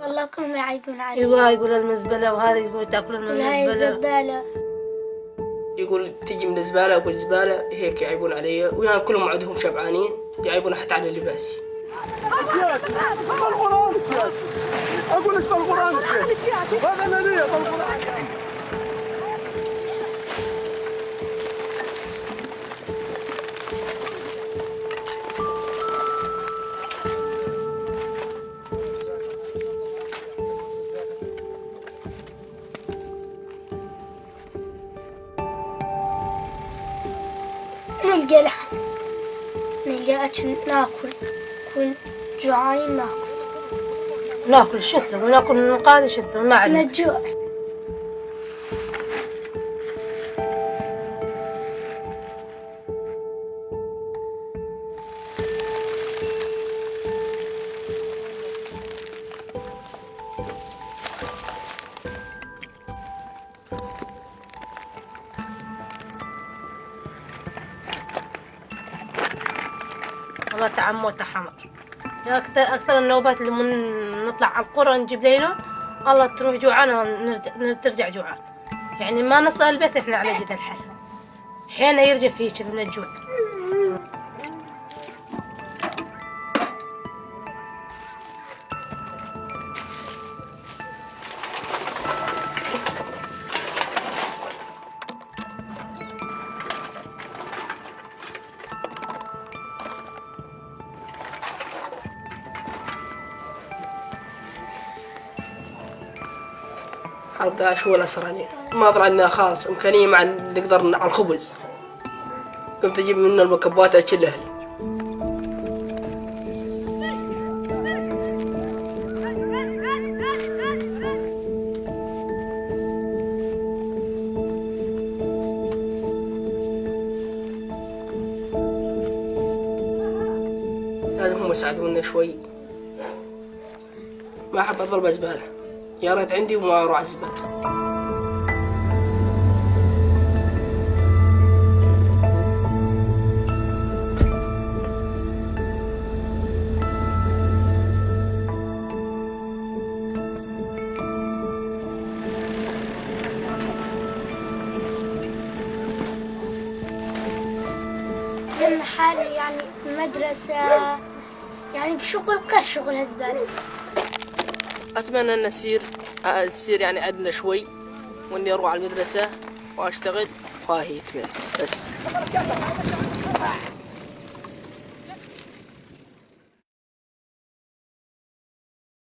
والله كلهم يعيبون علي. ايوه، يقول المزبله، وهذا يقول تاكلون من وهاي المزبله. الزبالة. يقول تيجي من الزبالة والزبالة، هيك يعيبون علي، ويعني كلهم عندهم شبعانين، يعيبون حتى على لباسي. بالقرآن اقول لك، بالقرآن هذا انا لي بالقرآن. نلقى لحم، نلقى أكل ناكل، كل جوعانين ناكل. ناكل، شو نسوي؟ ناكل من القاضي، شو نسوي؟ ما عندنا. من الجوع. والله تعمو تحمر اكثر اكثر النوبات اللي من نطلع على القرى نجيب ليلون، الله تروح جوعان ترجع جوعان، يعني ما نصل البيت احنا على جد الحال، حين يرجف هيك من الجوع. حرب داعش هو الأسر علينا، ما ضل عندنا خالص إمكانية مع نقدر على الخبز. قمت أجيب منه المكبات أشيل أهلي. لازم هم يساعدونا شوي. ما أحب أضرب زبالة، يا ريت عندي وما أروح على الزبالة. لأن حالي يعني المدرسة يعني بشغل غير شغل هالزبالة. أتمنى أن أصير يعني عندنا شوي، وإني أروح على المدرسة وأشتغل، وهي تمام بس.